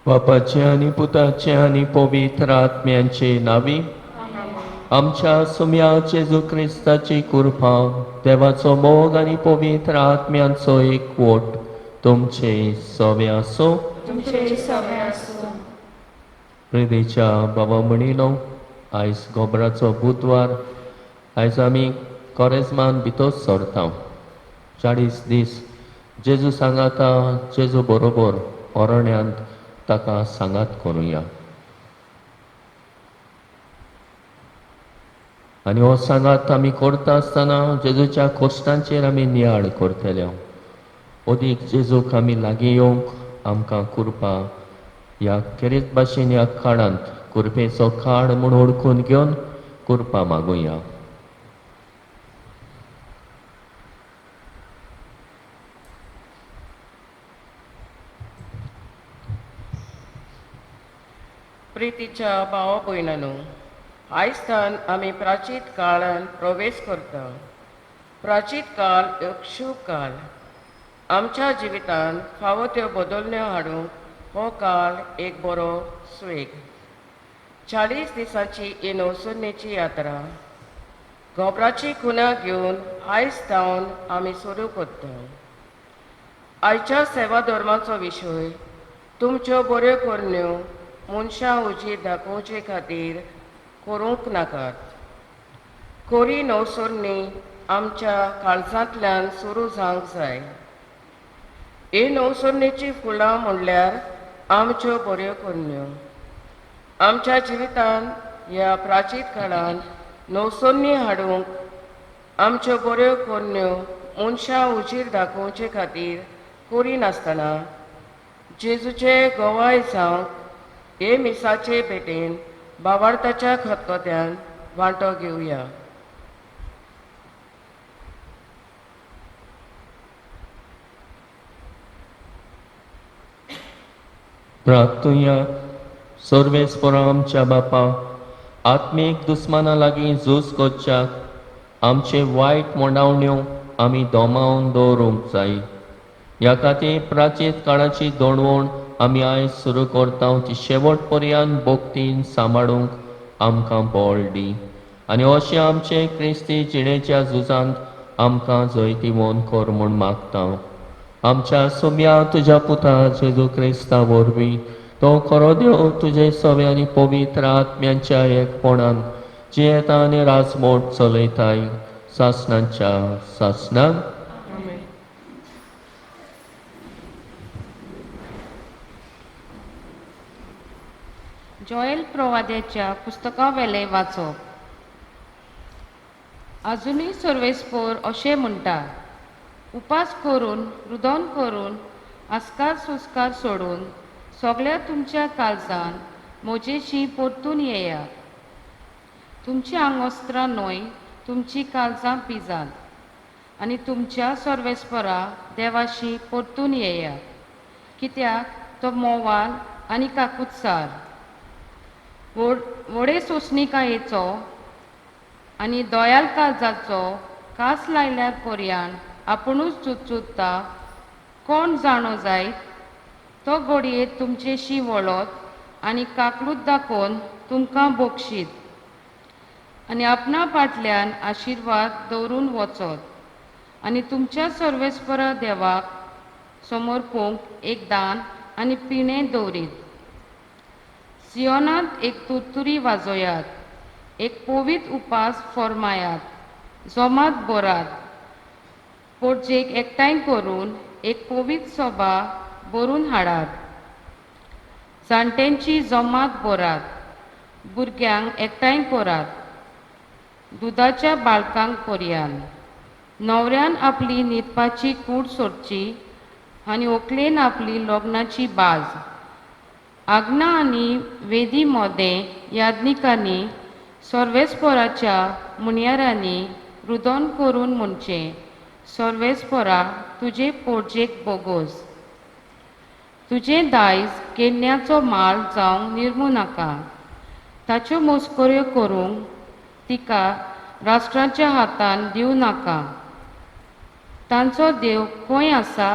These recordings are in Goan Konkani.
बापाचे आनी पुताचे आनी पवित्र आत्म्यांचे नावी आमच्या सुम्या जेजू क्रिस्ताची कृपा, देवाचो मोग आनी पवित्र आत्म्यांचो एकवट तुमचे सवे आसूं. प्रितीच्या बाबा म्हणिलो, आयज गोबराचो बुधवार. आयज आमी कोरेजमान भितर सरता. 40 दीस जेजू सांगाता, जेजू बरोबर अरण्यांत ताका सांगात करुया. आनी हो सांगात आमी करता आसतना जेजूच्या कोश्टांचेर आमी नियाळ करतले. अदीक जेजूक आमी लागीं येवंक आमकां कृपा ह्या खेरीत भाशेन ह्या काळांत कृपेचो काळ म्हूण वळखून घेवन कृपा मागुया. प्रितीच्या भावा भयणांनो, आयज आमी प्राचीत काळान प्रवेश करता. प्राचीत काळ एक शुभ काळ. आमच्या जिवितांत फावो त्यो बदलण्यो हाडूंक हो काळ एक बरो स्वेग. 40 दिसांची ही नवसुन्नेची यात्रा गोबराची खुणा घेवन आयज थावन आमी सुरू करता. आयच्या सेवा धर्माचो विशय तुमच्यो बऱ्यो करण्यो मनशां उजीर दाखोवचे खातीर करूंक नाकात. कोरी नवसरणी आमच्या काळजांतल्यान सुरू जावंक जाय. हे नवसरणीची फुलां म्हणल्यार आमच्यो बऱ्यो करण्यो. आमच्या जिवितांत ह्या प्राचीत काळांत नवसरणी हाडूंक आमच्यो बऱ्यो करण्यो मनशां उजीर दाखोवचे खातीर करिनासतना जेजूचे गवाय जावंक हे मिसाचे भेटेन बावार्थाच्या खतखत्यान वांटो घेवया. प्रार्थुया. सर्वेस्परा आमच्या बापा, आत्मीक दुस्माना लागीं झूज करच्याक आमचे वायट मोडावण्यो आमी दोमावन दवरूंक जाय. ह्या खातीर प्राचीत काळाची दोणवण आमी आयज सुरू करता ती शेवट पर्यंत भक्तीन सांबाळूंक आमकां बळ दी आनी अशें आमचे क्रिस्ती जिणेच्या झुजांत आमकां जैतिवंत कर म्हूण मागता. आमच्या सुम्या तुज्या पुता जेजू क्रिस्ता वरवीं, तो खरो देव तुजे सवे आनी पवित्र आत्म्यांच्या एकपणान जियेता आनी राजमोट चलयताय सासणाच्या सासणाक. जोएल प्रवाद्याच्या पुस्तकावेलें वाचप. आजुनूय सर्वेस्पोर अशें म्हणटा, उपास करून रुदन करून आस्कार सुस्कार सोडून सगळ्या तुमच्या काळजान म्हजेशी परतून येयात. तुमची आंगवस्त्रां न्हय तुमची काळजां पिजात आनी तुमच्या सर्वेस्परा देवाशी परतून येयात, कित्याक तो मोवाल आनी काकुत्सार व्हडे सोंसणिकायेचो आनी दयाल काळजाचो कास लायल्यार पर्यान आपुणूच चुचुत्ता कोण जाणो जायत तो घडये तुमचेशी वळत आनी काकलूत दाखोवन तुमकां बक्षीत आनी आपणा फाटल्यान आशिर्वाद दवरून वचत आनी तुमच्या सर्वेस्परा देवाक समर्पूंक एक दान आनी पिणें दवरीत. सियोनांत एक तुरतुरी वाजोयात, एक पवित्र उपास फर्मायात, जमात भरात, पोटजेक एकठांय करून एक पवित्र सभा भरून हाडात, जाणट्यांची जमात भरात, भुरग्यांक एकठांय करात, दुदाच्या बाळकांक पर्यान. न्हवऱ्यान आपली न्हिदपाची कूड सोडची आनी व्हंकलेन आपली लग्नाची बाज. आग्ना आनी वेदी मदें याज्ञिकांनी सर्वेस्पराच्या मुनयारांनी रुदन करून म्हणचें, सर्वेस्परा तुजे पोटजेक बोगोस, तुजें दायज केन्न्याचो माल जावंक निर्मू नाका, ताच्यो मस्कऱ्यो करूंक तिका राष्ट्राच्या हातान दिवं नाका. तांचो देव खंय आसा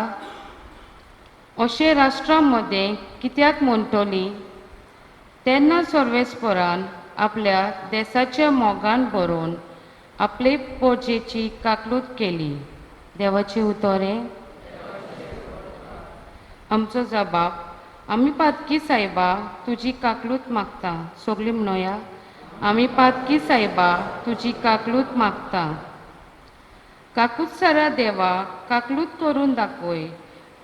अशें राष्ट्रां मदें कित्याक म्हणटली? तेन्ना सर्वेस्परान आपल्या देसाच्या मोगान भरून आपले पोरजेची काकलूत केली. देवाचें उतर हें. आमचो जबाब, आमी पातकी सायबा तुजी काकलूत मागता. सगळीं म्हणोया, आमी पातकी सायबा तुजी काकलूत मागता. काकूतसरा देवा काकलूत करून दाखय,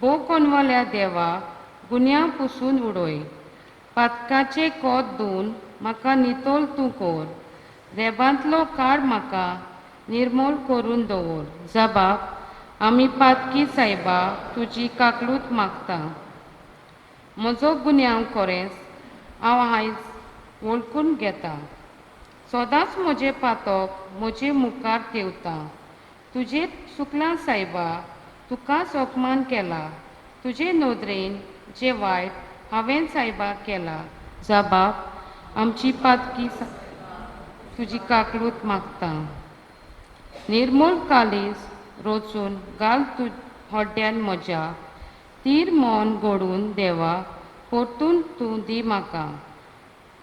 भोव कोनवाल्या देवा गुन्यांव पुसून उडय, पातकाचें कोत धुवन म्हाका नितळ तूं कर, रेबांतलो काड म्हाका निर्मूल करून दवर. जबाब, आमी पातकी सायबा तुजी काकलूत मागता. म्हजो गुन्यांव खरेंच हांव आयज वळखून घेता, सदांच म्हजें पातक म्हजे मुखार तेवता. तुजें चुकलां सायबा, तुकाच अपमान केला, तुजे नदरेन जें वायट हांवें सायबा केला. जबाब, आमची पातकी तुजी काकलूत मागता. निर्मूल कालीज रोचून घाल तूं हड्ड्यान म्हज्या, तीर मन घडून देवा परतून तूं दी म्हाका.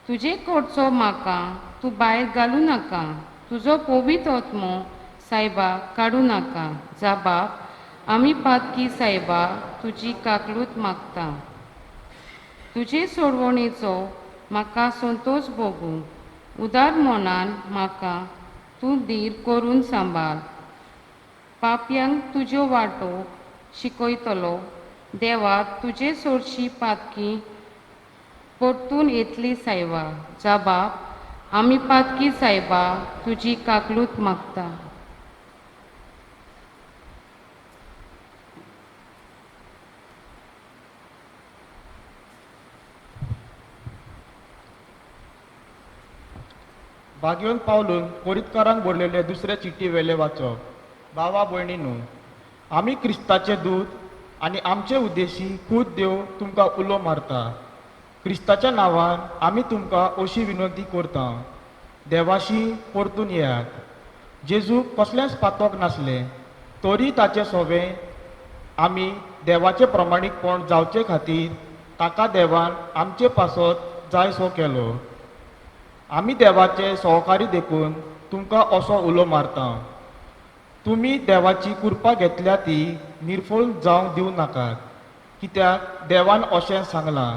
तुजे कडचो म्हाका तूं भायर घालूं नाका, तुजो पवित्र आत्मो सायबा काडूं नाका. जबाब, आमी पातकी सायबा तुजी काकलूत मागता. तुजे सोडवणेचो म्हाका संतोश भोगूं, उदार मनान म्हाका तूं धीर करून सांबाळ. पापयांक तुज्यो वाटो शिकयतलो देवा, तुजे सोडशी पातकी परतून येतली सायबा. जबाब, आमी पातकी सायबा तुजी काकलूत मागता. भाग्यवंत पावलून कोरितकारांक बरयलेले दुसरे चिटी वेले वाचप. भावा भयणीनू, आमी क्रिस्ताचे दूत आनी आमचे उद्देशी खूद देव तुमकां उलो मारता. क्रिस्ताच्या नांवान आमी तुमकां अशी विनंती करता, देवाशी परतून येयात. जेजूक कसलेंच पातक नासलें तरी ताचें सोबें आमी देवाचें प्रमाणीकपण जावचे खातीर ताका देवान आमचे पासत जायसो केलो. आमी देवाचे सहकारी देखून तुमकां असो उलो मारता, तुमी देवाची कृपा घेतल्या ती निर्फळ जावंक दिवं नाकात, कित्याक देवान अशें सांगलां,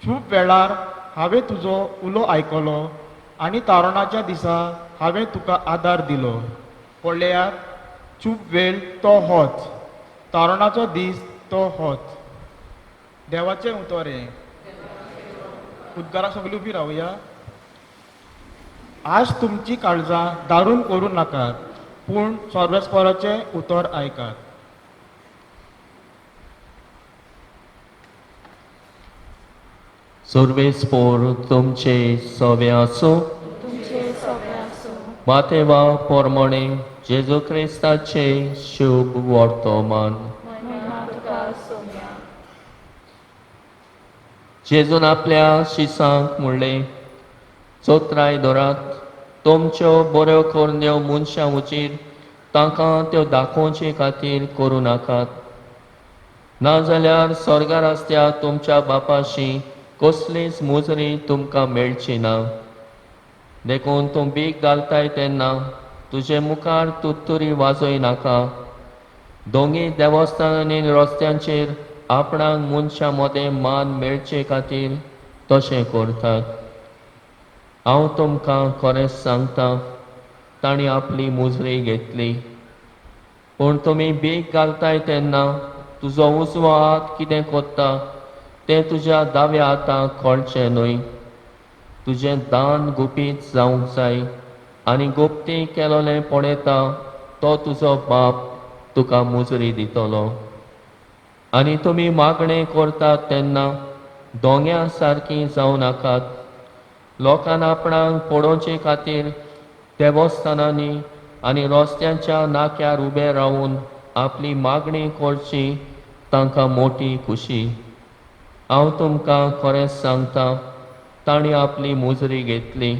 खूब वेळार हांवें तुजो उलो आयकलो आनी तारणाच्या दिसा हांवें तुका आदार दिलो. पळयात, चूप वेळ तो होच, तारणाचो दीस तो होच. देवाचें उतर हें. उद्गाराक सगळीं उबी रावया. आज तुमची काळजां दारून करूं नाकात, पूण सर्वेस्पराचें उतर आयकात. सर्वेस्पोर तुमचे सवे आसूं. मातेवा पोरमणे जेजू क्रिस्ताचे शुभ वर्तमान. जेजून आपल्या शिसांक म्हणलें, चोत्राय धरात, तुमच्यो बऱ्यो करण्यो मनशां उचीर तांकां त्यो दाखोवचे खातीर करूं नाकात, नाजाल्यार स्वर्गार आसत्या तुमच्या बापाशी कसलीच मुजरी तुमकां मेळची ना. देखून तूं भीक घालताय तेन्ना तुजे मुखार तुत्तुरी वाजय नाका. दोंगी देवस्थानांनी रस्त्यांचेर आपणाक मनशां मदें मान मेळचे खातीर तशें करतात. हांव तुमकां खरेंच सांगता, तांणी आपली मुजरी घेतली. पूण तुमी भीक घालताय तेन्ना तुजो उजवो हात कितें करता तें तुज्या दाव्या हाताक कळचें न्हय. तुजें दान गुपीत जावंक जाय आनी गुप्ती केलोलें पळयता तो तुजो बाप तुका मुजरी दितलो. आनी तुमी मागणें करतात तेन्ना दोंग्या सारकी जावं नाकात. लोकांक आपणाक पळोवचे खातीर देवस्थानांनी आनी रस्त्यांच्या नाक्यार उबे रावून आपली मागणी करची तांकां मोटी खुशी. हांव तुमकां खरेंच सांगता, तांणी आपली मुजरी घेतली.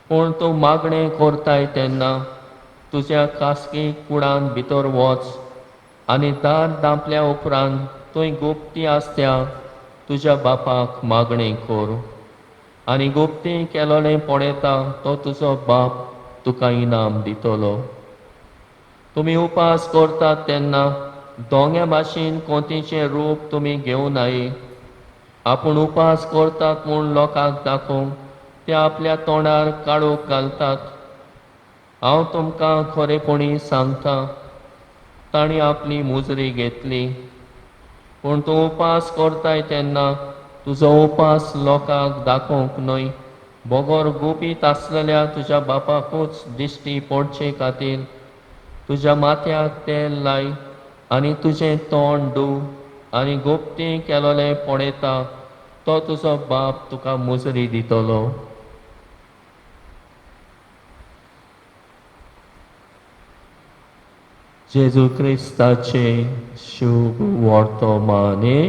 पूण तूं मागणें करताय तेन्ना तुज्या खासगी कुडान भितर वच आनी दार धांपल्या उपरांत थंय गुप्ती आसत्या तुज्या बापाक मागणें कर, आनी गुप्ती केलोलें पळयता तो तुजो बाप तुका इनाम दितलो. तुमी उपास करतात तेन्ना दोंग्या भाशेन कोंतीचें रूप तुमी घेवन नाये. आपूण उपास करतात म्हूण लोकांक दाखोवंक ते आपल्या तोंडार काळोख घालतात. हांव तुमकां खरेपणी सांगता, तांणी आपली मुजरी घेतली. पूण तूं उपास करताय तेन्ना तुजो उपास लोकांक दाखोवंक न्हय, बगर गुपीत आसलेल्या तुज्या बापाकूच दिश्टी पडचे खातीर तुज्या माथ्याक तेल लाय आनी तुजें तोंड धू, आनी गुप्ती केलोलें पळयता तो तुजो बाप तुका मुजरी दितलो. जेजू क्रिस्ताचे शुभ वर्तमाने.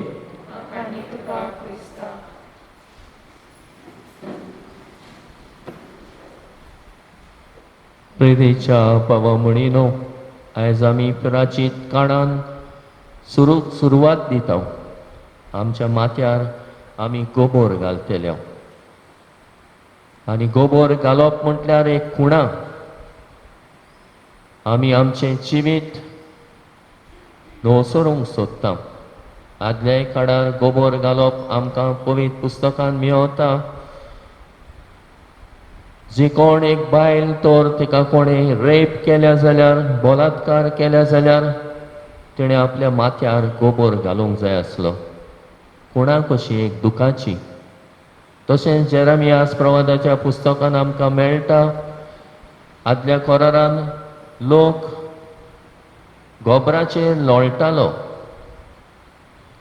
प्रेरीच्या बाबा म्हणिनो, आयज आमी प्राचीत काळान सुरवात दिता. आमच्या माथ्यार आमी गोबोर घालतले, आनी गोबोर घालप म्हटल्यार एक खुणा. आमी आमचें जिवीत न्हवसरूंक सोदता. आदल्या काळार गोबोर घालप आमकां पवित्र पुस्तकान मेवता. जी कोण एक बायल तर तिका कोणें रेप केल्या जाल्यार, बलात्कार केल्या जाल्यार तिणें आपल्या माथ्यार गोबोर घालूंक जाय आसलो. कोणाक कशी एक दुखाची. तशेंच जेरेमियास प्रवादाच्या पुस्तकान आमकां मेळटा, आदल्या करारान लोक गोबराचेर लोळटालो.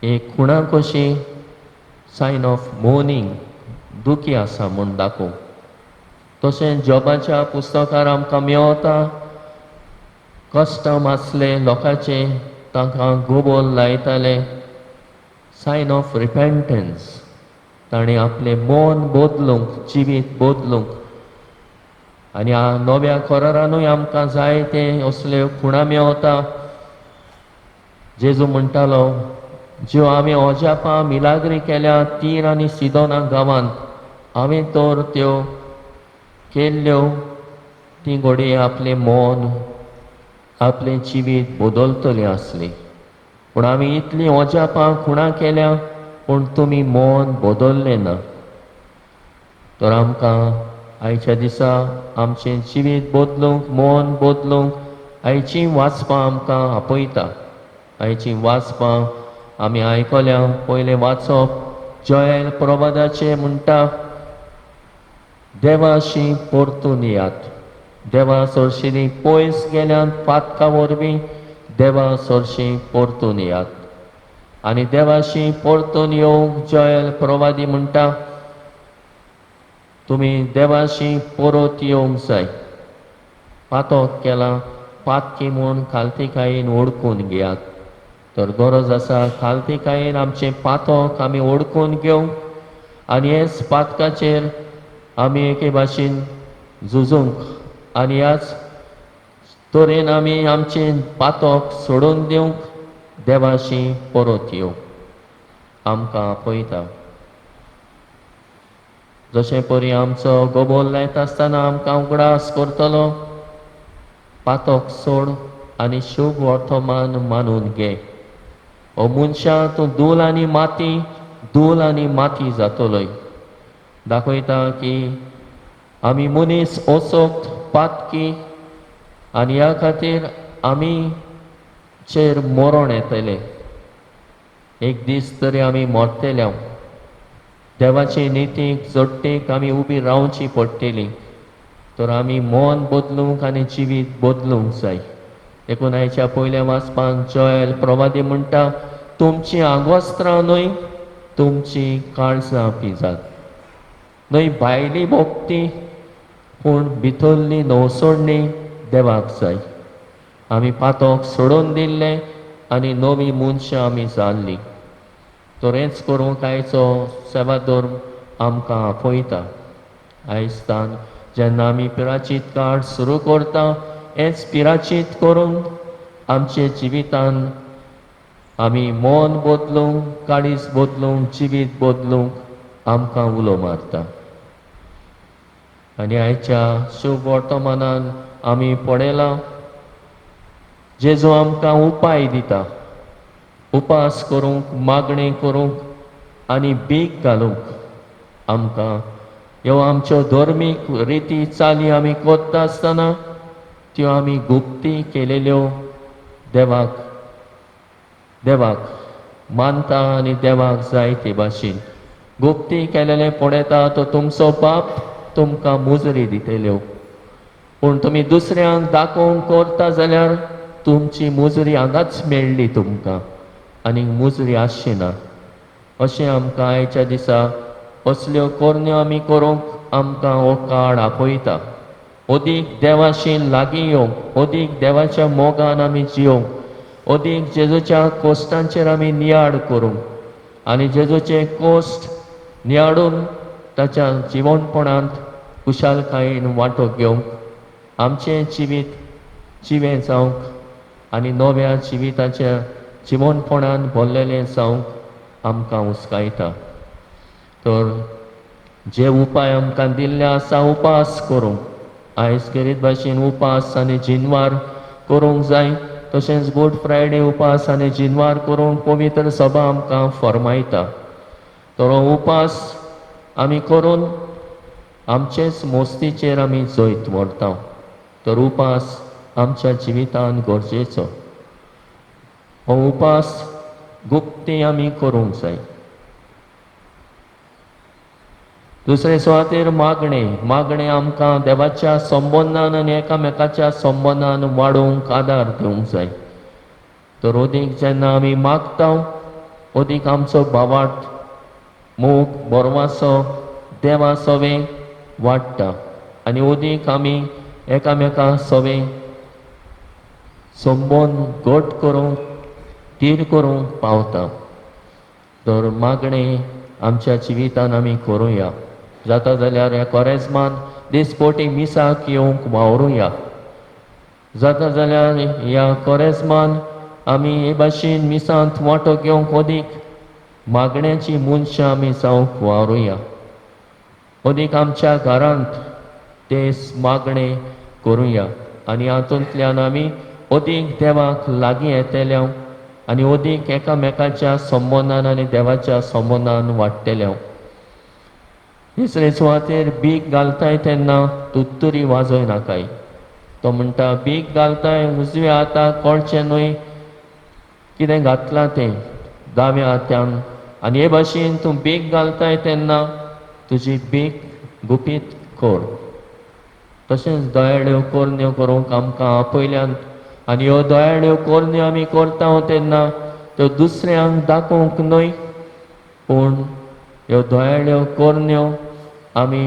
एक खुणा कशी सायन ऑफ मोर्निंग, दुखी आसा म्हूण दाखोवंक. तशेंच जॉबाच्या पुस्तकार आमकां मेवता, कस्टम आसले लोकांचे, तांकां गोबोर लायताले, सायन ऑफ रिपेंटन्स. ताणें आपलें मन बदलूंक, जिवीत बदलूंक. आनी नव्या करारानूय आमकां जाय ते असल्यो खुणा मेवता. जेजू म्हणटालो, ज्यो आमी अजापां मिलाग्री केल्या तीर आनी सिदोना गांवांत, हांवें तर त्यो केल्ल्यो, ती घडये आपलें मन, आपलें जिवीत बदलतलीं आसलीं. पूण आमी इतलीं अजापां खुणां केल्या, पूण तुमी मन बदललें ना. तर आमकां आयच्या दिसा आमचें जिवीत बदलूंक, मन बदलूंक आयचीं वाचपां आमकां आपयता. आयचीं वाचपां आमी आयकल्या. पयलें वाचप जॉयल प्रवादाचें म्हणटा, देवाशी परतून येयात. देवा सरशीं पयस गेल्यान पातका वरवीं देवा सरशीं परतून येयात. आनी देवाशी परतून येवंक जॉयल प्रवादी म्हणटा, तुमी देवाशी परत येवंक जाय. पातक केलां, पातकी म्हूण खालतीकायेन ओडकून घेयात. तर गरज आसा खालतीकायेन आमचें पातक आमी ओडकून घेवंक आनी हेच पातकाचेर आमी एके भाशेन झुजूंक आनी ह्याच तरेन आमी आमचें पातक सोडून दिवंक देवाशी परत येवंक आमकां आपयता. जशें परी आमचो गोबोर लायता आसतना आमकां उगडास करतलो, पातक सोड आनी शुभ वर्तमान मानून घे. ओ मनशा, तूं धूल आनी माती, धूल आनी माती जातलोय. दाखयता की आमी मनीस ओसोक्त पातकी आनी ह्या खातीर आमी चेर मरण येतले. एक दीस तरी आमी मरतले. देवाचे नितीक जोडटेक आमी उबी रावची पडटली. तर आमी मन बदलूंक आनी जिवीत बदलूंक जाय. देखून आयच्या पयल्या वाचपान जोयल प्रवादी म्हणटा, तुमची आंगवस्त्रां न्हय, तुमची काळजां पिजात. न्हय भायली भक्ती, पूण भितरली नवसोडणी देवाक जाय. आमी पातक सोडून दिल्लें आनी नवी मनशां आमी जाल्लीं. तर हेंच करूंक आयचो सेवादोर आमकां आपयता. आयज तान जेन्ना आमी पिराचीत काळ सुरू करता, हेंच पिराचीत करून आमचे जिवितान आमी मन बदलूंक, काळीज बदलूंक, जिवीत बदलूंक आमकां उलो मारता. आनी आयच्या शुभ वर्तमानान आमी पळयलां, जेजू आमकां उपाय दिता, उपास करूंक, मागणें करूंक आनी भीक घालूंक. आमकां ह्यो आमच्यो धर्मीक रिती चाली आमी करता आसतना त्यो आमी गुप्ती केलेल्यो देवाक देवाक मानता आनी देवाक जाय ते भाशेन गुप्ती केलेलें पळयता तो तुमचो बाप तुमकां मुजरी दितल्यो. पूण तुमी दुसऱ्यांक दाखोवंक करता जाल्यार तुमची मुजरी हांगाच मेळ्ळी तुमकां, आनी मुजरी आसची ना. अशें आमकां आयच्या दिसा असल्यो करण्यो आमी करूंक आमकां हो काळ आपयता. अदीक देवाशी लागीं येवंक, अदीक देवाच्या मोगान आमी जियोवंक, अदीक जेजूच्या कोश्टांचेर आमी नियाळ करूंक आनी जेजूचे कोश्ट नियाळून ताच्या जिवनपणांत खुशालकायेन वांटो घेवंक, आमचें जिवीत जिवें जावंक आनी नव्या जिविताच्या जिवनपणान भरलेलें जावंक आमकां हुस्कायता. तर जे उपाय आमकां दिल्ले आसा उपास करूंक, आयज खेरीत भाशेन उपास आनी जिनवार करूंक जाय, तशेंच गुड फ्रायडे उपास आनी जिनवार करूंक पवित्र सभा आमकां फर्मायता. तर हो उपास आमी करून आमचेच मोस्तीचेर आमी जैत व्हरता. तर उपास आमच्या जिवितान गरजेचो. हो उपास गुप्ती आमी करूंक जाय. दुसरे सुवातेर मागणें, मागणें आमकां देवाच्या संबंदान आनी एकामेकाच्या संबंदान वाडोवंक आदार दिवंक जाय. तर अदीक जेन्ना आमी मागता अदीक आमचो भावार्थ, मोग, बरवासो देवा सवें वाडटा आनी अदीक आमी एकामेका सवें संबंद घट करूंक, थीर करूंक पावता. तर मागणें आमच्या जिवितान आमी करुया. जाता जाल्यार ह्या कोरेजमान दिसपोटी मिसाक येवंक वावरुया. जाता जाल्यार ह्या कोरेजमान आमी हे भाशेन मिसांत वांटो घेवंक अदीक मागण्याची मनशां आमी जावंक वावरुया. अदीक आमच्या घरांत ते मागणें करुया आनी हातूंतल्यान आमी अदीक देवाक लागीं येतले आनी अदीक एकामेकाच्या संबंदान आनी देवाच्या संबंदान वाडटले. तिसरे सुवातेर भीक घालताय तेन्ना तुत्तुरी वाजय नाकाय. तो म्हणटा भीक घालताय उजव्या हाताक कळचें न्हय कितें घातलां तें दाव्या हातान, आनी हे भाशेन तूं भीक घालताय तेन्ना तुजी भीक गुपीत कर. तशेंच दयाळ्यो करण्यो करूंक आमकां आपयल्यान आनी ह्यो दयाळ्यो करण्यो आमी करता तेन्ना त्यो दुसऱ्यांक दाखोवंक न्हय, पूण ह्यो दयाळ्यो करण्यो आमी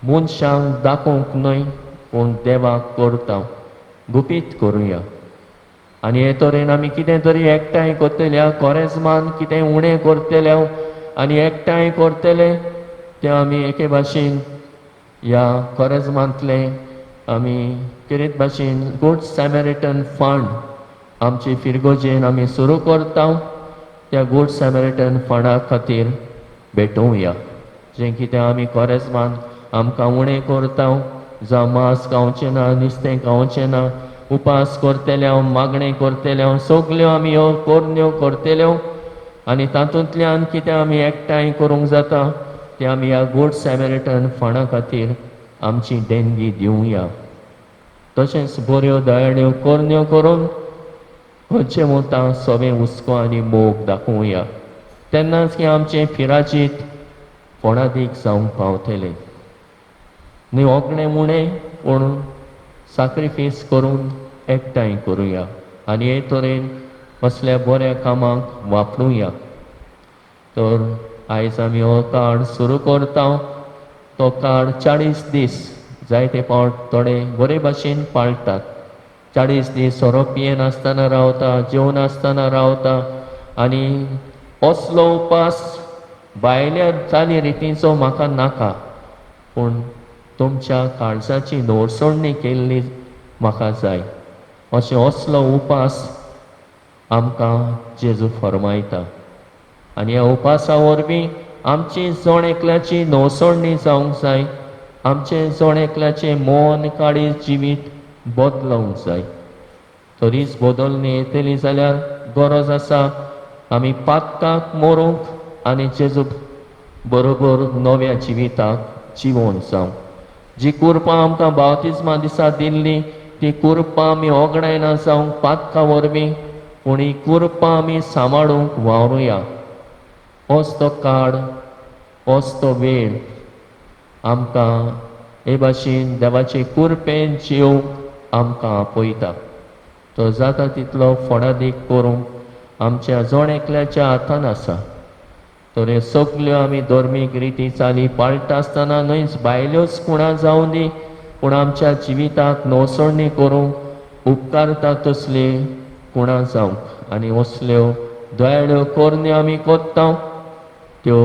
मनशांक दाखोवंक न्हय पूण देवाक करता, गुपीत करुया. आनी हे तरेन आमी कितें तरी एकठांय करतले, कोरेजमान कितें उणें करतले आनी एकठांय करतले तें आमी एके भाशेन ह्या कोरेजमांतलें आमी कितें भाशेन गूड सॅमेरिटन फंड आमचे फिरगोजेन आमी सुरू करता, त्या गूड सॅमेरिटन फंडा खातीर भेटोवया. जें कितें आमी कोरेस्मान आमकां उणें करता, जावं मांस खावचें ना, नुस्तें खावचें ना, उपास करतले, मागणें करतले, सगल्यो आमी ह्यो करण्यो करतल्यो आनी तातूंतल्यान कितें आमी एकठांय करूंक जाता तें आमी ह्या गूड सॅमेरिटन फंडा खातीर आमची देणगी दिवया. तशेंच बऱ्यो दयाळ्यो करण्यो करून खंयचे वता सगळें हुस्को आनी मोग दाखोवया, तेन्नाच की आमचें फिराजीत फोणादीक जावंक पावतलें. न्ही ओगणें उणें पूण साक्रिफीस करून एकठांय करुया आनी हे तरेन असल्या बऱ्या कामाक वापरुया. तर आयज आमी हो कार्ड सुरू करता. तो कार्ड 40 दीस जायते फावट थोडे बरे भाशेन पाळटात. 40 दीस सोरो पियेनासतना रावता, जेवनासतना रावता आनी असलो उपास भायल्या चाली रितींचो म्हाका नाका, पूण तुमच्या काळजाची नोरसोडणी केल्ली म्हाका जाय. अशें असलो उपास आमकां जेजू फर्मायता आनी ह्या उपासा वरवीं आमची जण एकल्याची नवसोडणी जावंक जाय, आमचें जण एकल्याचें मन काळीज जिवीत बदलोवंक जाय. तरीच बदलणी येतली जाल्यार गरज आसा आमी पातकाक मरूंक आनी जेजू बरोबर नव्या जिविताक जिवोवन जावंक. जी कुरपां आमकां बावतिज्मा दिसा दिल्ली ती कुरपां आमी ओगडायना जावंक पातका वरवीं, पूण ही कुरपां आमी सांबाळूंक वावरुया. होच तो काळ, होच तो वेळ आमकां हे भाशेन देवाचे कुरपेन जिवंक आमकां आपयता. तो जाता तितलो फोडादीक करूंक आमच्या जण एकल्याच्या हातान आसा. तर हे सगल्यो आमी धर्मीक रिती चाली पाळटा आसतना न्हयच भायल्योच खुणा जावं दी, पूण आमच्या जिविताक नवसोडणी करूंक उपकारता तसली खुणा जावंक आनी असल्यो दयाळ्यो करण्यो आमी करता त्यो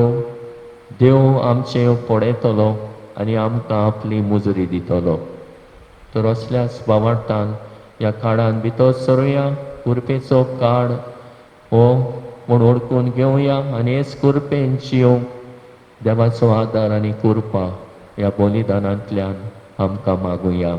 देव आमचे पळयतलो आनी आमकां आपली मुजरी दितलो. तर असल्याच बावार्थान ह्या काळान भितर सरुया. कुरपेचो काळ हो म्हूण ओळखून घेवया आनी हेच कुरपेन जिवंक देवाचो आदार आनी कुरपा ह्या बलिदानांतल्यान आमकां मागुया.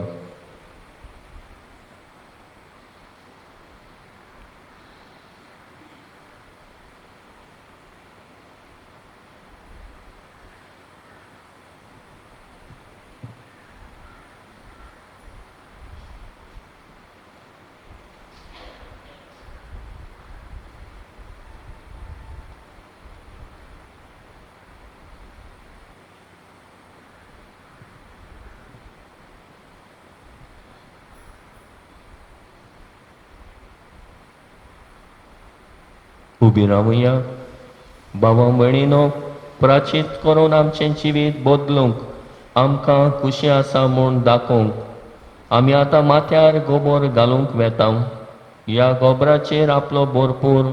उबी रावया. बाबा भयणीनो, प्राचीत करून आमचें जिवीत बदलूंक आमकां खुशी आसा म्हूण दाखोवंक आमी आतां माथ्यार गोबोर घालूंक वेता. ह्या गोबराचेर आपलो भरपूर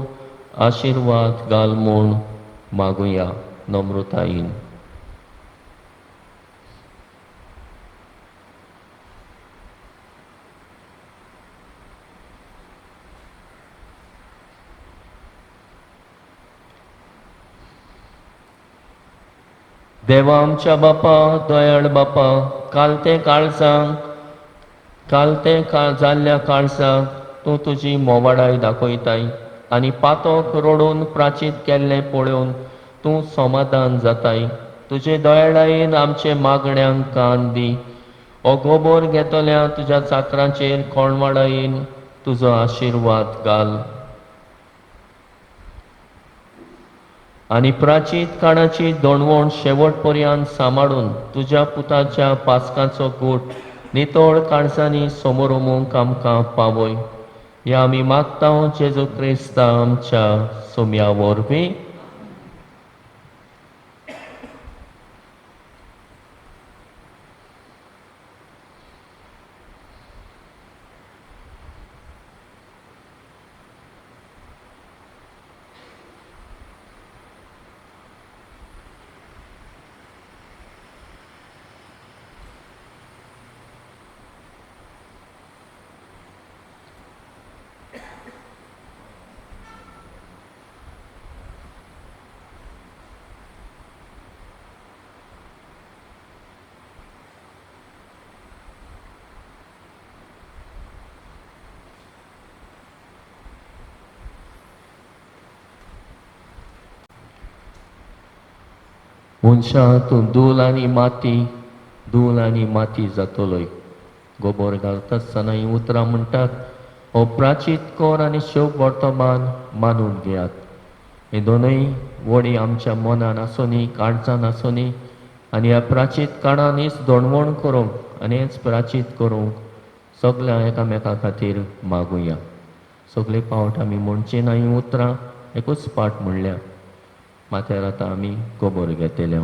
आशिर्वाद घाल म्हूण मागुया नम्रतायेन. देवा आमच्या बापा, दयाळ बापा, कालते काळजांक कालते जाल्ल्या काळजाक तूं तुजी मोवाडाय दाखयताय आनी पातक रडून प्राचीत केल्लें पळोवन तूं समाधान जाताय. तुजे दयाळायेन आमचे मागण्यांक कान दी. हो गोबोर घेतल्या तुज्या चाकरांचेर कोणवाडायेन तुजो आशिर्वाद घाल आनी प्राचीत काळाची दोणवण शेवट पर्यंत सांबाळून तुज्या पुताच्या पासकाचो गोट नितळ काळजांनी समोर उमूंक आमकां पावय. ह्या आमी मागता जेजू क्रिस्ता आमच्या सोम्या वरवीं. मनशा तूं धूल आनी माती, धूल आनी माती जातलोय. गोबोर घालता आसतना हीं उतरां म्हणटात, हो प्राचीत कोर आनी शोभ वर्तमान मानून घेयात. हे दोनूय वडी आमच्या मनान आसुनी, काळजान आसुनी आनी ह्या प्राचीत काळान हीच दोणवण करूंक आनी हेच प्राचीत करूंक सगळ्या एकामेका खातीर मागुया. सगळे पावट आमी म्हणचे ना हीं उतरां, एकूच पाठ म्हणल्या. माथ्यार आतां आमी गोबोर घेतले.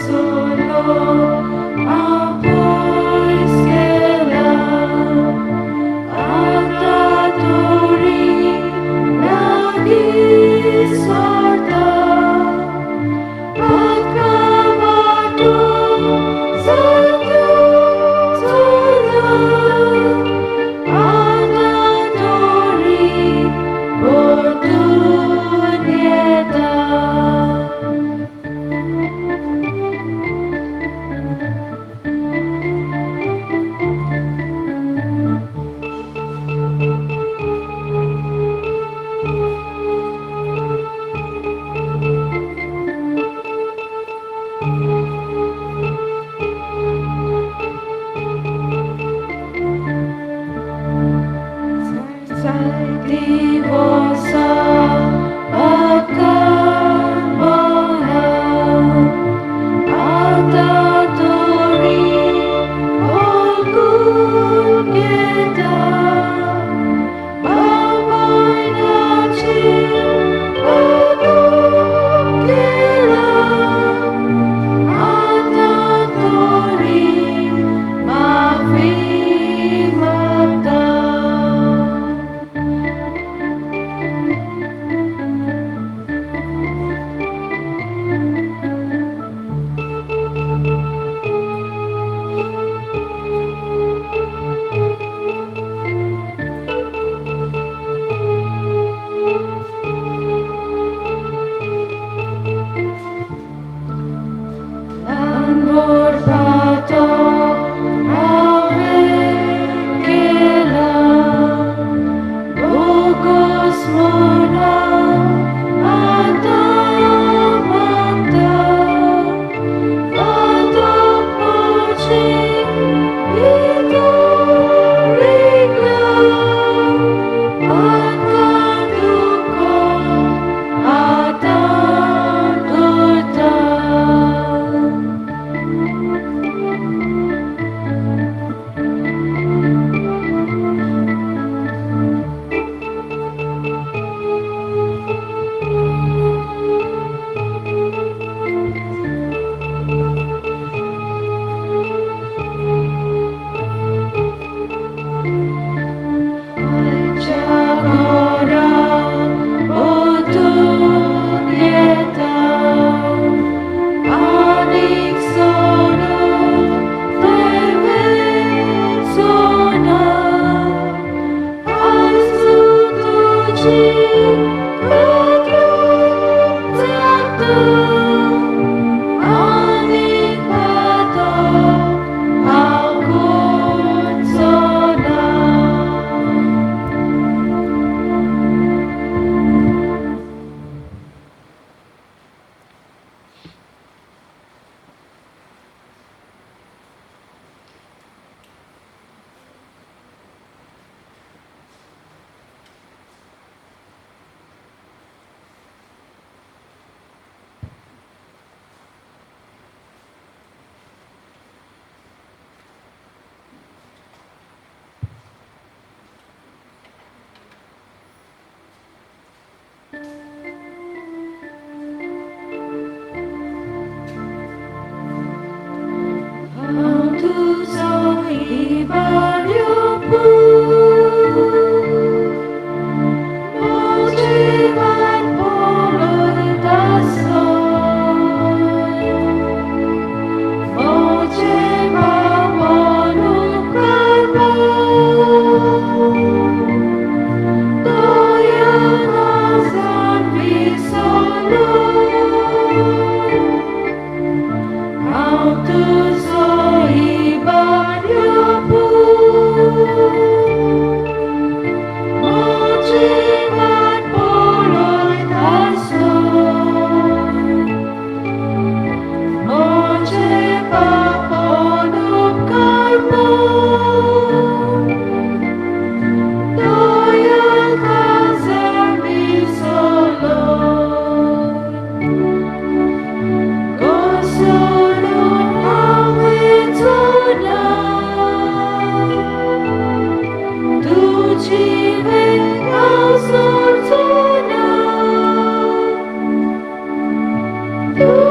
Solo Thank you.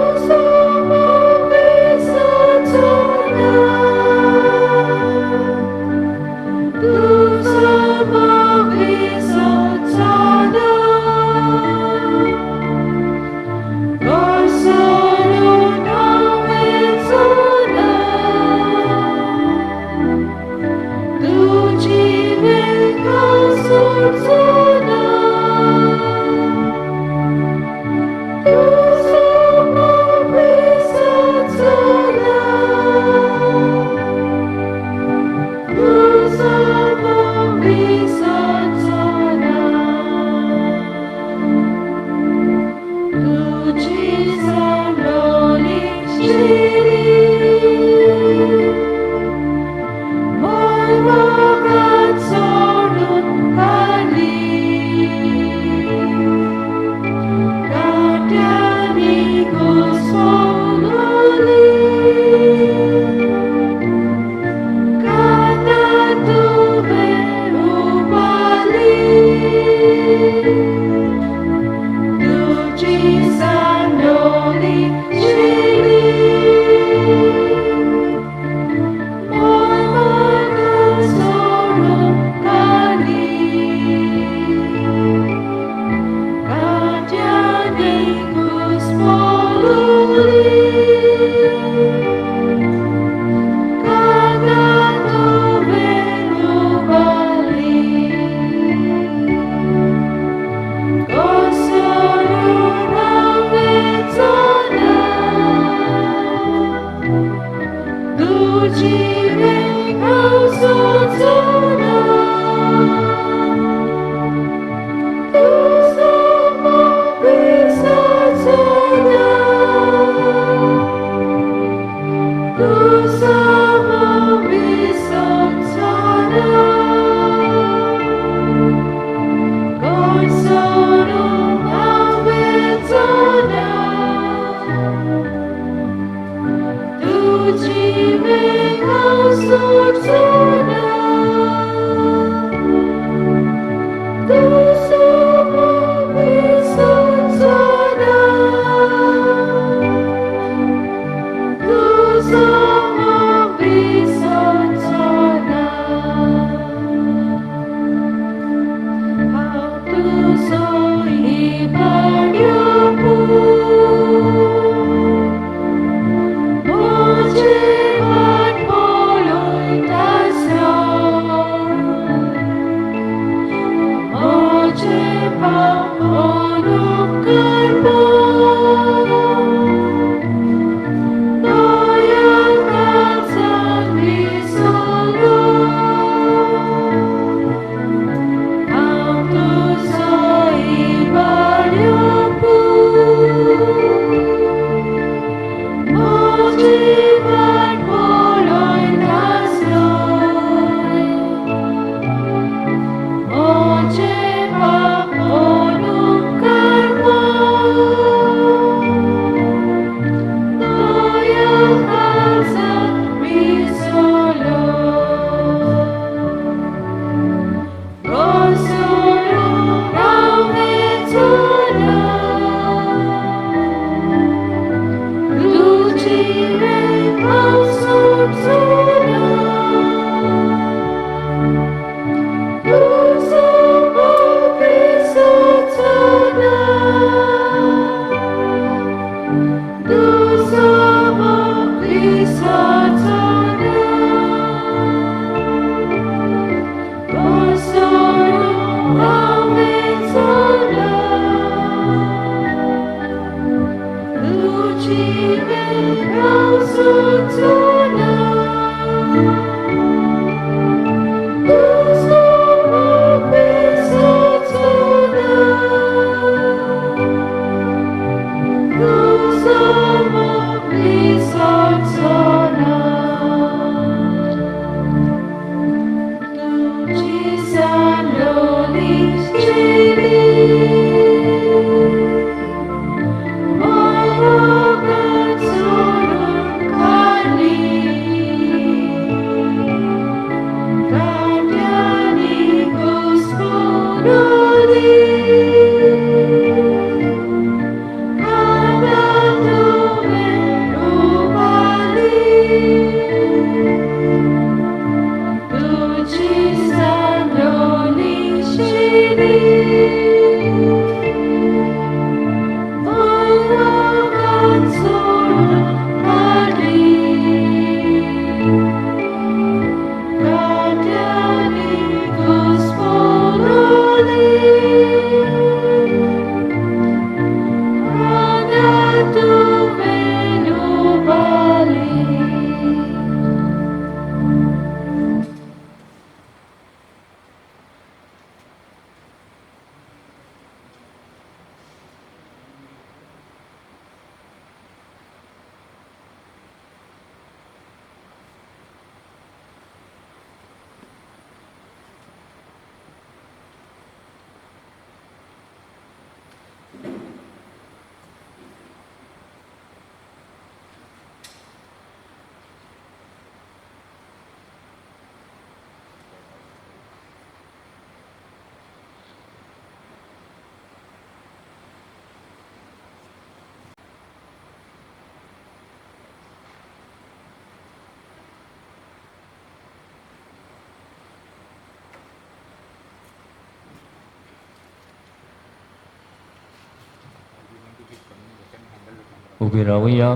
उबी रावया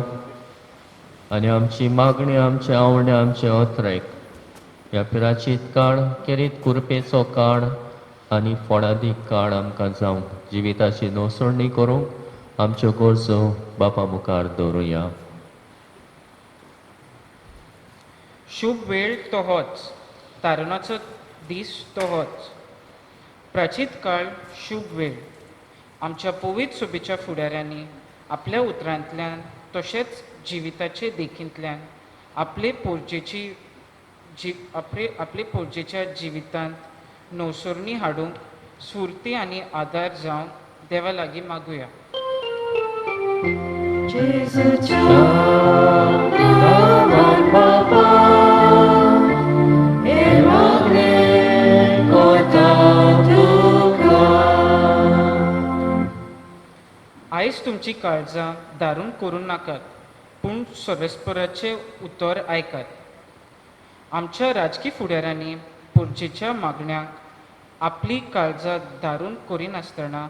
आनी आमची मागणी, आमचे आवणे, आमचे अत्रेक ह्या पिराचीत काळ केरीत कुरपेचो काळ आनी फोडादीक काळ आमकां जावंक जिविताची नोसरणी करूंक आमच्यो गरजो बापा मुखार दवरुया. शुभ वेळ तो होच, तारुणाचो दीस तो होच. प्राचीत काळ शुभ वेळ. आमच्या पवित्र सोबेच्या फुडाऱ्यांनी आपल्या उतरांतल्यान तशेंच जिविताचे देखींतल्यान आपले पोरजेची जी आपले आपले पोरजेच्या जिवितांत नवसरणी हाडूंक स्फूर्ती आनी आदार जावंक देवा लागीं मागुया. आयज तुमची काळजां दारून करूं नाकात, पूण सरस्पराचें उतर आयकात. आमच्या राजकी फुडाऱ्यांनी पोरजेच्या मागण्यांक आपली काळजां दारून करिनासतना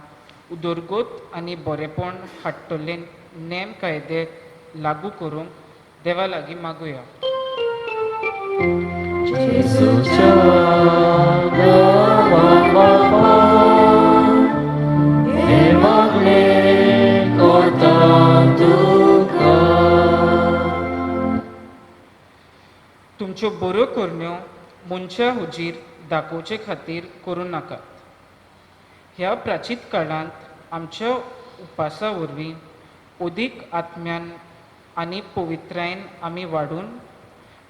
उदरगत आनी बरेपण हाडटले नेम कायदे लागू करूंक देवा लागीं मागुया. तुमच्यो बऱ्यो करण्यो मनशा हुजीर दाखोवचे खातीर करूं नाकात. ह्या प्राचीत काळांत आमच्या उपासा वरवीं अदीक आत्म्यान आनी पवित्रायेन आमी वाडून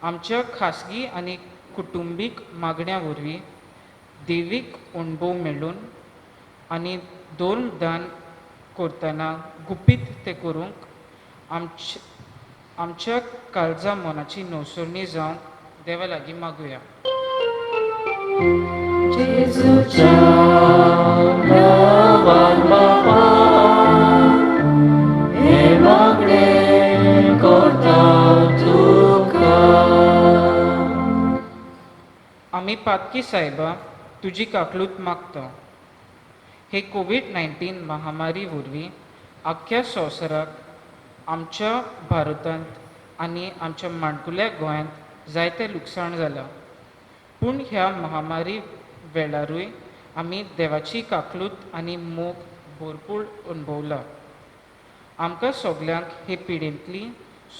आमच्या खासगी आनी कुटुंबीक मागण्या वरवीं देवीक अणभव मेळून आनी धर्मदान करतना गुपीत तें करूंक आमच्या काळजा मनाची नवसरणी जावंक देवा लागीं मागुया. आमी पातकी सायबा तुजी काकलूत मागता. हे कोवीड-19 महामारी वरवीं आख्ख्या संवसाराक आमच्या भारतांत आनी आमच्या माणकुल्या गोंयांत जायतें लुकसाण जालां. पूण ह्या महामारी वेळारूय आमी देवाची काकलूत आनी मोग भरपूर अणभवला. आमकां सगल्यांक हे पिडेंतली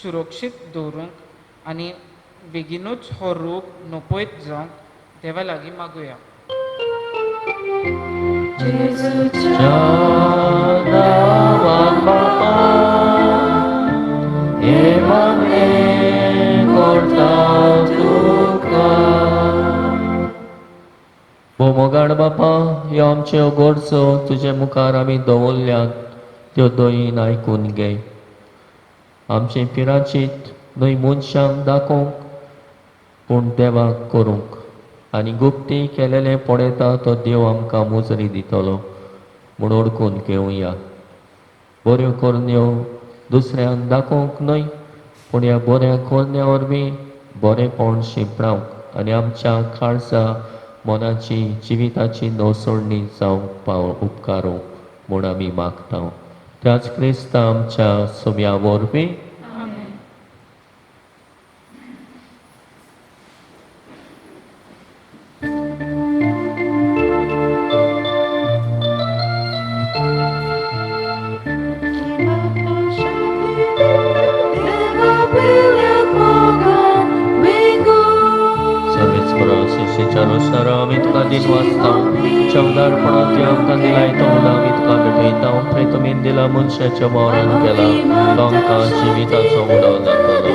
सुरक्षीत दवरूंक आनी बेगीनूच हो रोग नपयत जावंक देवा लागीं मागुया. मोगाड बापा, ह्यो आमच्यो गरजो तुजे मुखार आमी दवरल्यात त्यो दयेन आयकून घे. आमचें पिराचीत न्हय मनशांक दाखोवंक पूण देवाक करूंक आनी गुप्ती केलेलें पळयता तो देव आमकां मुजरी दितलो म्हूण ओळखून घेवया. बऱ्यो करण्यो दुसऱ्यांक दाखोवंक न्हय पूण ह्या बऱ्या करण्या वरवीं बरेंपण शिंपडावंक आनी आमच्या काळजा मनाची जिविताची नवसरणी जावंक पाव उपकारूंक म्हूण आमी मागता. त्याच क्रिस्ता आमच्या सोम्या वरवीं. मनशाच्या मरण केला तो आमकां जिविताचो उडो जातलो.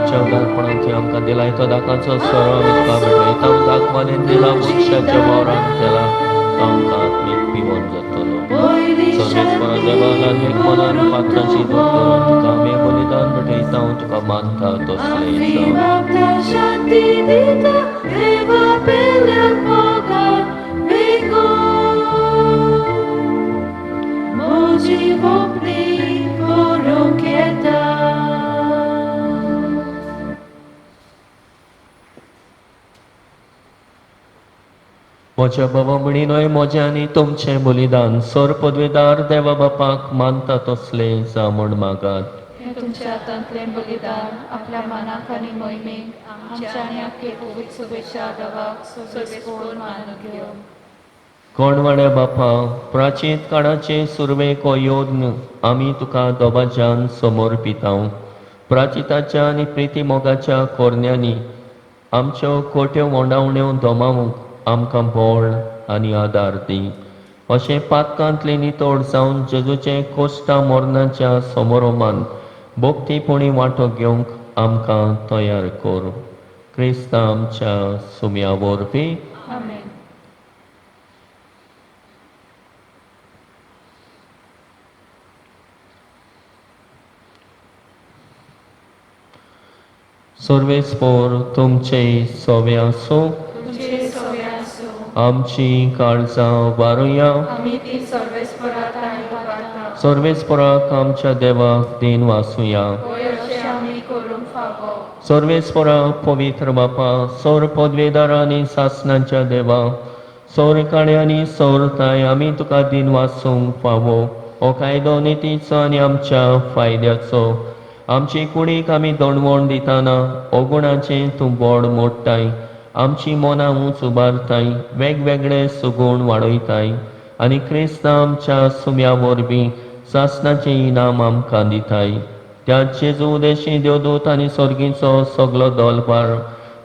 चवदारपणांत आमकां दिला तो दाकाचो सरो आमी तुका भेटयता. दाखमानेन दिला मनशाच्या वावरान केला तो आमकां आत्मीक पिवन जातलो. सर्वेस्परा देवा एक मनान पात्राची दूर करून तुका आमी बलिदान भेटयता, तुका मानता तसलें जावं. म्हज्या बाबा म्हणिनूय म्हजें आनी तुमचें बलिदान सर पदवेदार देवा बापाक मानता तसलें जावं म्हूण मागात. हें तुमच्या हातांतलें बलिदान आपल्या मनाक आनी मोहिमेक आमच्या आनी आख्खे पवित्र सभेच्या देवाक सर्वेस्पोर मानून घेवं. कोणवाड्या बापा, प्राचीन काळाचे सुरवेक हो योद्न आमी तुका दोबाज्यान समर्पितांव. प्राचिताच्या आनी प्रिती मोगाच्या कोरण्यांनी आमच्यो खोट्यो मोडावण्यो दोमावंक आमकां बळ आनी आदार दी. अशें पातकांतले नितळ जावन जेजूचे कोश्टा मरणाच्या समोरोमान भक्तीपणी वांटो घेवंक आमकां तयार कर. क्रिस्ता आमच्या सुम्या वरवीं. आमेन. सर्वेस्पोर तुमचे सोवे आसूं. तुमचे सवे आसूं. आमची काळजां वारुया. आमी ती सर्वेस्परात आनी उबारता. सर्वेस्पोराक आमच्या देवाक दिन वासुया. होय, अशें आमी करूंक फावो. सर्वेस्पोरा पवित्र बापा, सौर पदवेदार आनी सासणाच्या देवा, सौर काळे आनी सौरताय आमी तुका दिन वासूंक फावो. हो कायदो नितीचो आनी आमच्या फायद्याचो. आमची कुडीक आमी दणवण दितना अगुणाचें तूं बोड मोडटाय, आमची मनां उंच उबारताय, वेगवेगळे सुगूण वाडयताय आनी क्रिस्ता आमच्या सुम्या वरवीं सासणाचें इनाम आमकां दिताय. त्या जेजू देशी देवदूत आनी सर्गीचो सगलो दलभार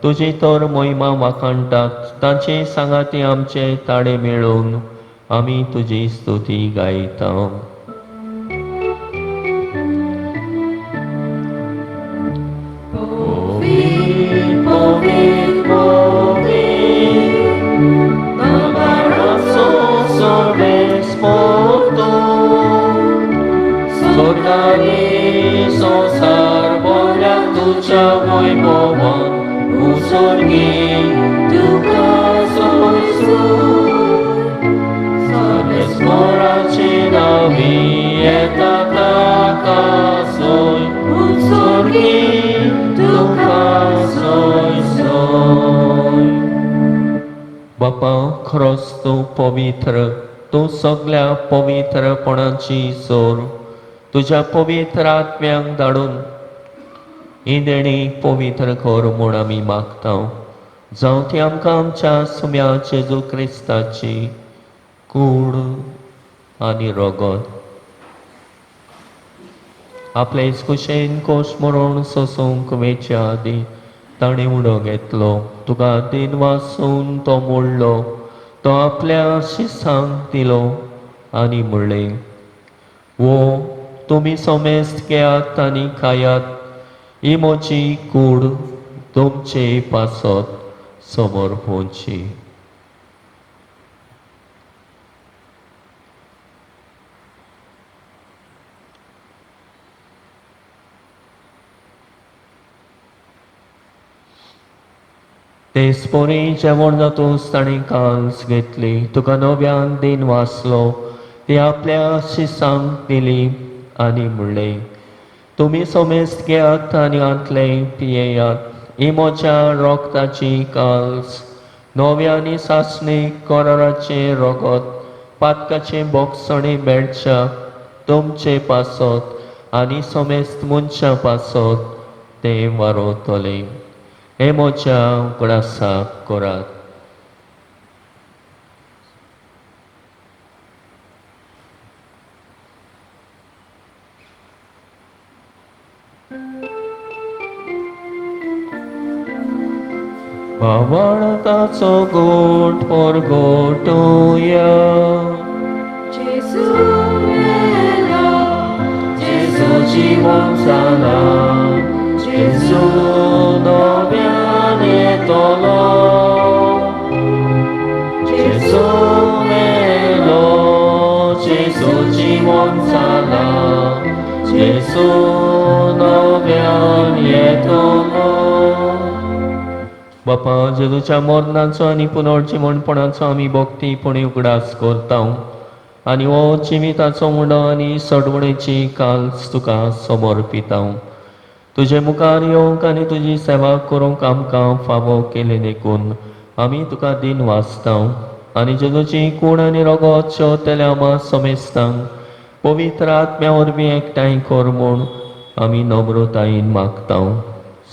तुजी तर मोहिमा वाखाणटात. तांचे सांगाती आमचे ताळे मेळोवन आमी तुजी स्तुती गायता. बापा, खरोच तूं पवित्र, तूं सगल्या पवित्रपणाची जोर. तुज्या पवित्र आत्म्यांक धाडून ही देणी पवित्र कर म्हूण आमी मागता. जावं ती आमकां आमच्या सुम्या जेजू क्रिस्ताची कूड आनी रगत. आपले कुशेन कोश मरण सोसूंक वेच्या आदीं ताणें उडो घेतलो. तुका दिन वासून तो मोडलो, तो आपल्या शिसांक दिलो आनी म्हणलें, वो तुमी समेस्त घेयात आनी खायात, ही म्हजी कूड तुमचे पासत समोर पोवची. तेच परी जेवण जातूच ताणें काल्स घेतली, तुका नव्यान दिन वाचलो, ती आपल्या शिसांक दिली आनी म्हणलें, तुमी समेस्त घेयात आनी हांतलें पियेयात, ही म्हज्या रोगताची काल्स, नव्या आनी सासणी कराराचें रगत, पातकाचें बोगसणें मेळच्या तुमचे पासत आनी समेस्त मनशां पासत तें वारोवतलें. हे म्हज्या उगडासाक करात. भावार्थाचो गोट परगटुया. जेजू मेलो, जेजू जिवन जाला, जेजू नव्यान येतलो. जेजू मेलो, जेजू जिवन जाला, जेजू नव्यान येतलो. बापा, जेजूच्या मरणाचो आनी पुनर्जिवणपणाचो आमी भक्तीपणी उगडास करता आनी हो जिविताचो उंडो आनी सडवणेची काल्स तुका समर्पिता. तुजे मुखार येवंक आनी तुजी सेवा करूंक आमकां फावो केली देखून आमी तुका दिन वाचता. आनी जेजूची कूड आनी रगत शेवतेल्या आमा समेस्तांक पवित्र आत्म्या वरवीं एकठांय कर म्हूण आमी नम्रतायेन मागता.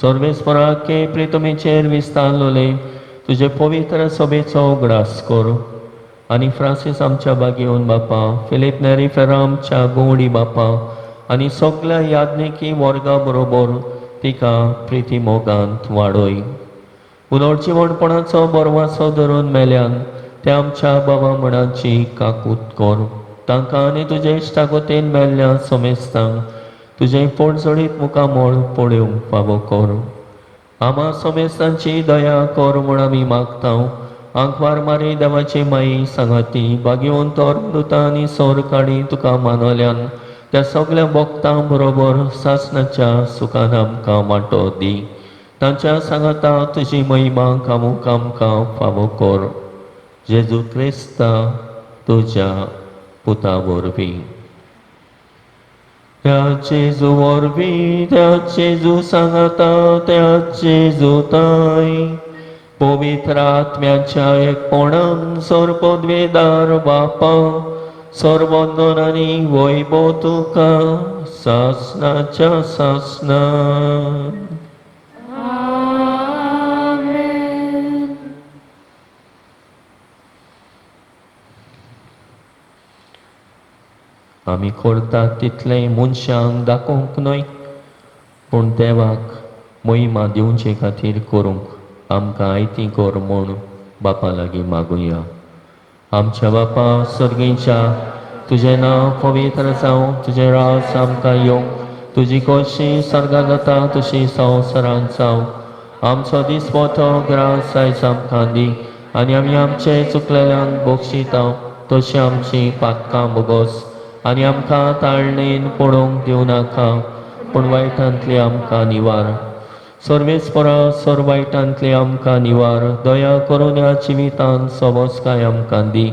सर्वेस्पराके प्रितमेचेर विस्तारलोले तुजे पवित्र सभेचो उगडास कर आनी फ्रांसीस आमच्या बागेवन बापा, फिलीप नेरी फेरा आमच्या गोवडी बापा आनी सगल्या याज्ञिकी वर्गा बरोबर तिका प्रिती मोगांत वाडय. पुनर्जिवणपणाचो बरवासो धरून मेल्यान त्या आमच्या बाबा म्हणाची काकूत कर. तांकां आनी तुजे इश्टागोतेन मेल्ल्या समेस्तांक तुजें पोटजडीत मुखामळ पळोवंक फावो कर. आमा समेस्तांची दया कर म्हूण आमी मागता. आंकवार मारी देवाची माई सांगाती बागेवन तोर मृता आनी सोर काडी तुका मानवल्यान त्या सगल्या भक्तां बरोबर सासणाच्या सुखान आमकां वांटो दी. तांच्या सांगाता तुजी महिमा कामूक आमकां फावो कर. जेजू क्रिस्ता तुज्या पुता वरवीं. त्या जेजू वरवीं, त्या जेजू सांगाता, त्या जेजूताय पवित्र आत्म्याच्या एकपणान सर्वपदवेदार बापा सर्वंदन आनी वैभव तुका सासणाच्या सासणा. आमी करतात तितलें मनशांक दाखोवंक न्हय पूण देवाक महिमा दिवचे खातीर करूंक आमकां आयती कर म्हूण बापा लागीं मागुया. आमच्या बापा सर्गीच्या, तुजें नांव पवित्र जावं, तुजें राज आमकां येवं, तुजी खोशी सर्गां जाता तशी संवसारांत जावं. आमचो दिसपटो ग्रास आयज आमकां दी आनी आमी आमचे चुकलेल्यांक बक्षिता तशी आमची पातकां बोगस आनी आमकां ताळणेन पडोवंक दिवं नाका पूण वायटांतली आमकां निवार. सर्वेस्परा सर वायटांतली आमकां निवार. दया करून ह्या जिवितांत सोबसकाय आमकां दी.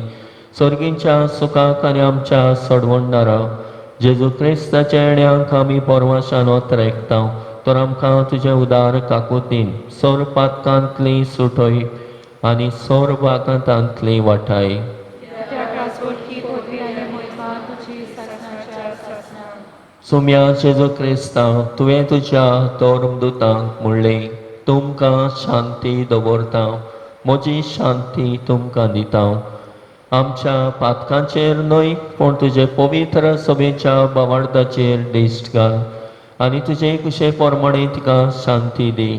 सर्गीच्या सुखाक आनी आमच्या सडवणदारा जेजू क्रिस्ताच्या येण्याक आमी परवाशान ओतरेकता तर आमकां तुजें उदार काकुतीन सोर पातकांतली सुटय आनी सोर बागांतांतली वाटाय. सुम्या जेजू क्रिस्ता, तुवें तुज्या धर्मदुतांक म्हणलें, तुमकां शांती दवरता, म्हजी शांती तुमकां दिता. आमच्या पातकांचेर न्हय पूण तुजे पवित्र सभेच्या बावार्दाचेर दिश्ट घाल आनी तुजे कुशे प्रमाणे तिका शांती दी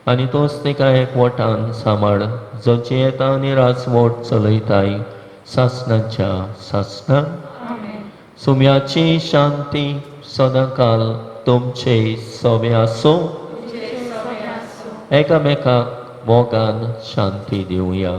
आनी तूंच तिका एकवटान सांबाळ, जो जियेता आनी राजवट चलयताय सासणाच्या सासणाक. सुम्याची शांती सदांकाल तुमचे सवे आसूं. एकामेकाक मोगान शांती दिवया.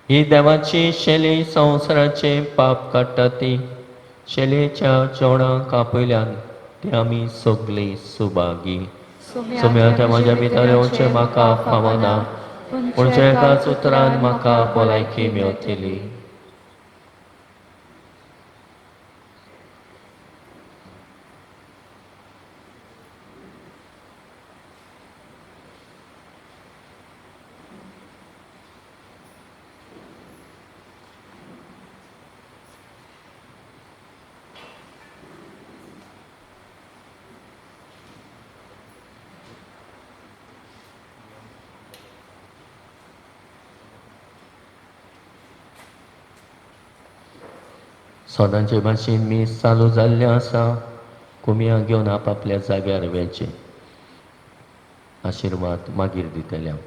ही देवाची शेली संवसाराचे पाप काडटा ती शेलेच्या जेवणाक आपयल्यान ती आमी सगळीं सुभागी. सुम्या त्या म्हज्या भितर येवचें म्हाका फावना पूण एकाच उतरान म्हाका भलायकी मेवतली. सदांचे भाशेन मीस चालू जाल्लें आसा. कुमिया घेवन आपापल्या जाग्यार वेचें. आशिर्वाद मागीर दितले हांव.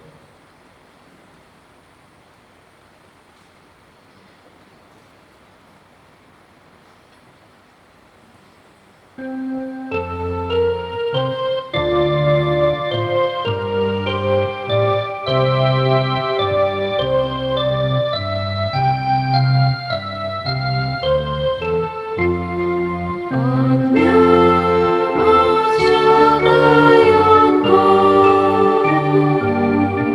आत्म्या म्हज्या गायन कर.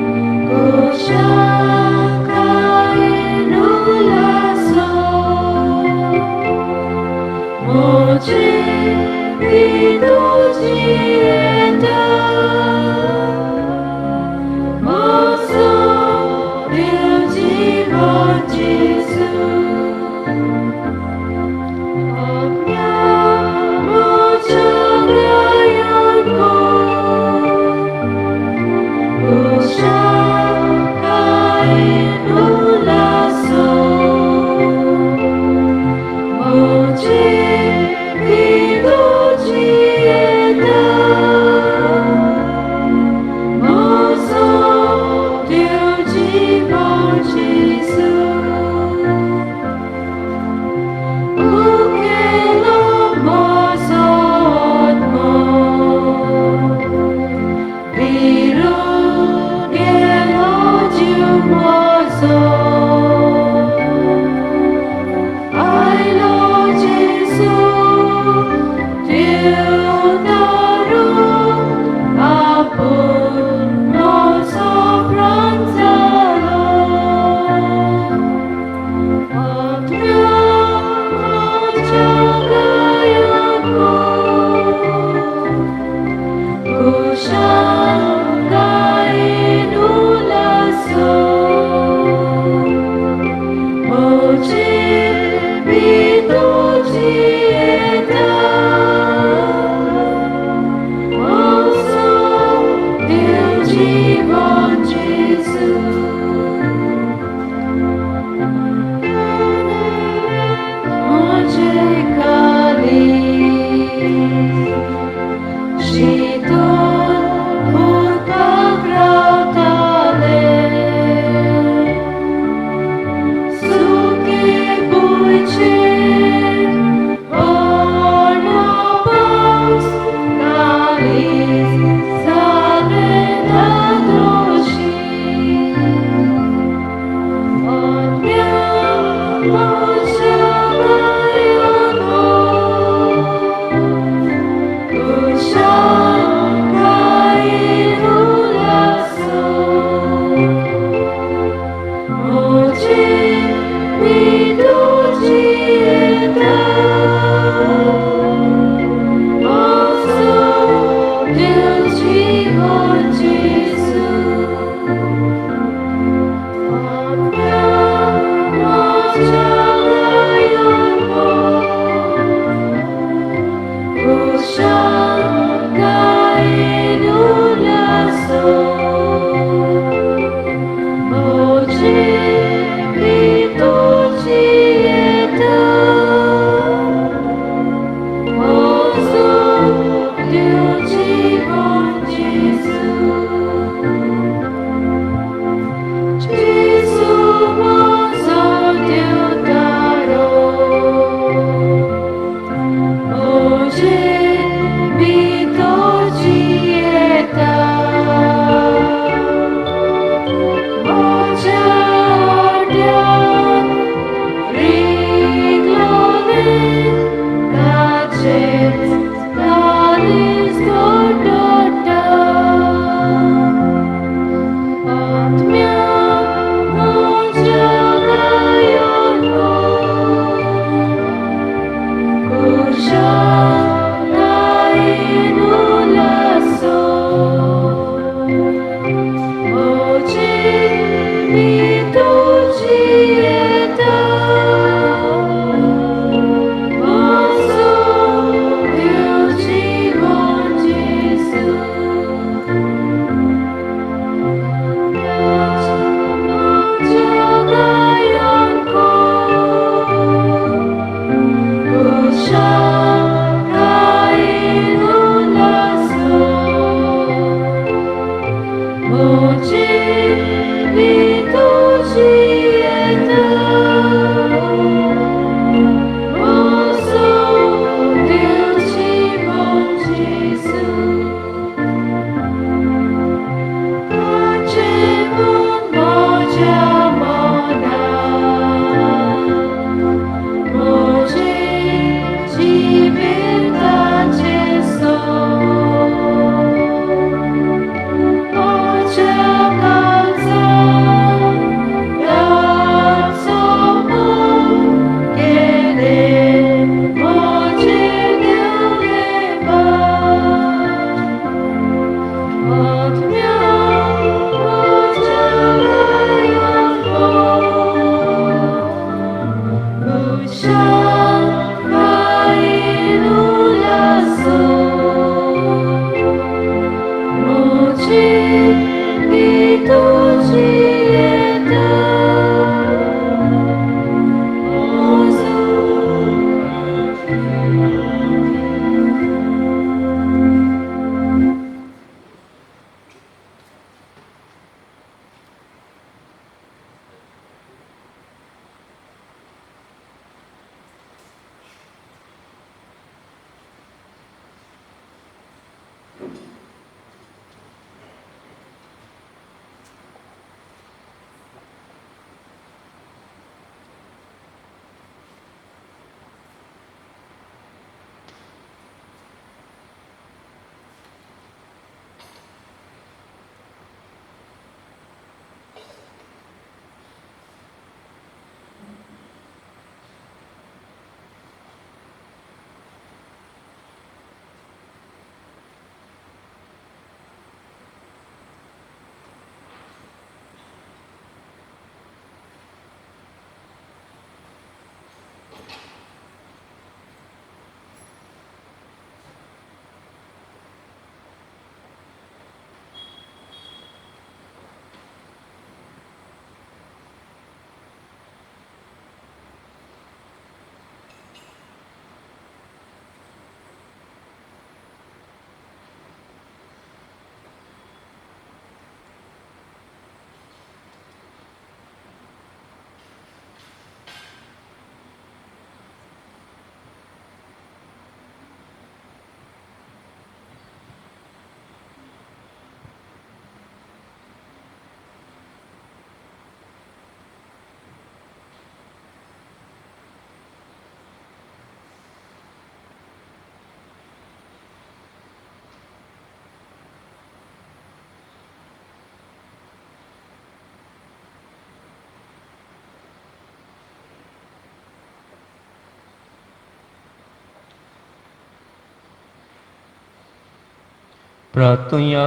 प्रार्थुया.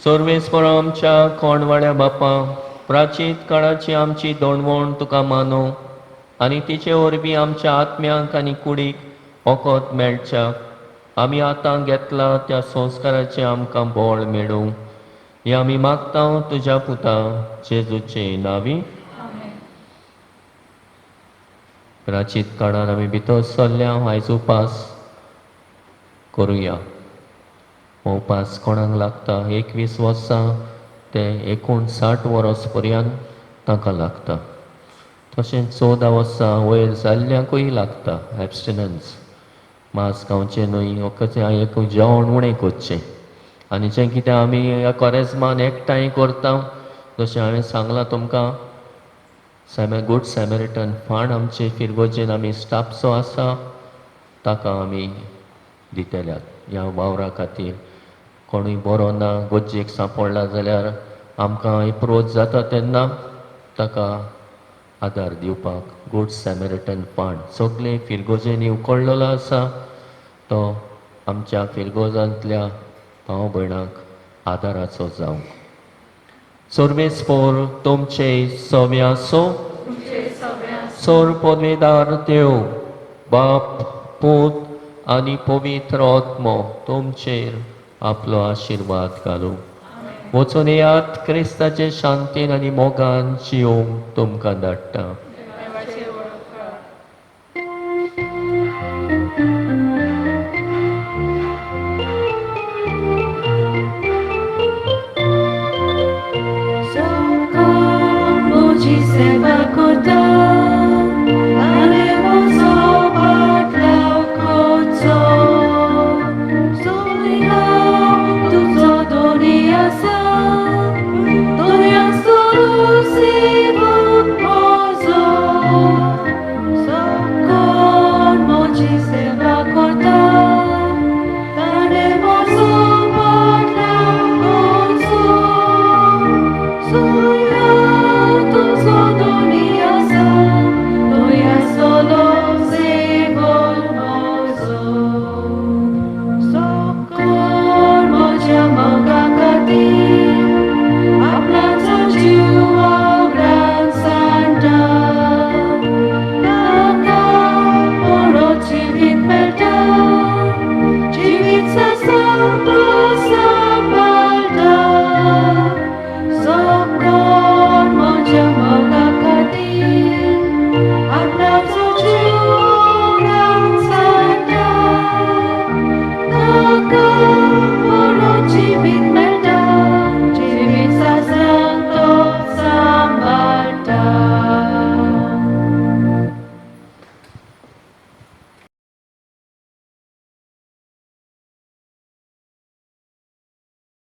सर्वेस्पर आमच्या कोणवाड्या बापा, प्राचीत काळाची आमची दोणवण तुका मानो आनी तिचे वरवीं आमच्या आत्म्यांक आनी कुडीक वखद मेळच्याक आमी आतां घेतला त्या संस्काराचें आमकां बळ मेळूं, हें आमी मागता तुज्या पुता जेजूचे नांवी. प्राचीत काळार आमी भितर सरल्या, आयज उपास करुया. उपास कोणाक लागता 21 वर्सां ते 59 वर्स पर्यंत तांकां लागता. तशेंच 14 वर्सां वयर जाल्ल्यांकूय लागता एबस्टिनन्स, मांस खावचें न्हय, वखद एक जेवण उणें करचें. आनी जें कितें आमी ह्या कोरेजमान एकठांय करता, जशें हांवें सांगलां तुमकां, गुड सॅमेरिटन फंड आमचे फिरगोजेन आमी स्टाफ जो आसा ताका आमी दितल्यात ह्या वावरा खातीर. कोणूय बरो ना, गरजेक सांपडला जाल्यार आमकां एप्रोच जाता तेन्ना ताका आदार दिवपाक गुड सॅमेरिटन फंड सगळे फिरगोजेंनी उकडलेलो आसा, तो आमच्या फिरगोजांतल्या भाव भयणांक आदाराचो जावंक. सर्वेस्पर तुमचे सव्यासो सोर पदवेदार देव बाप पूत आनी पवित्र आत्मो तुमचेर आपलो आशिर्वाद घालूं. वचून येयात, क्रिस्ताचे शांतीन आनी मोगान जिवंक तुमकां धाडटा. So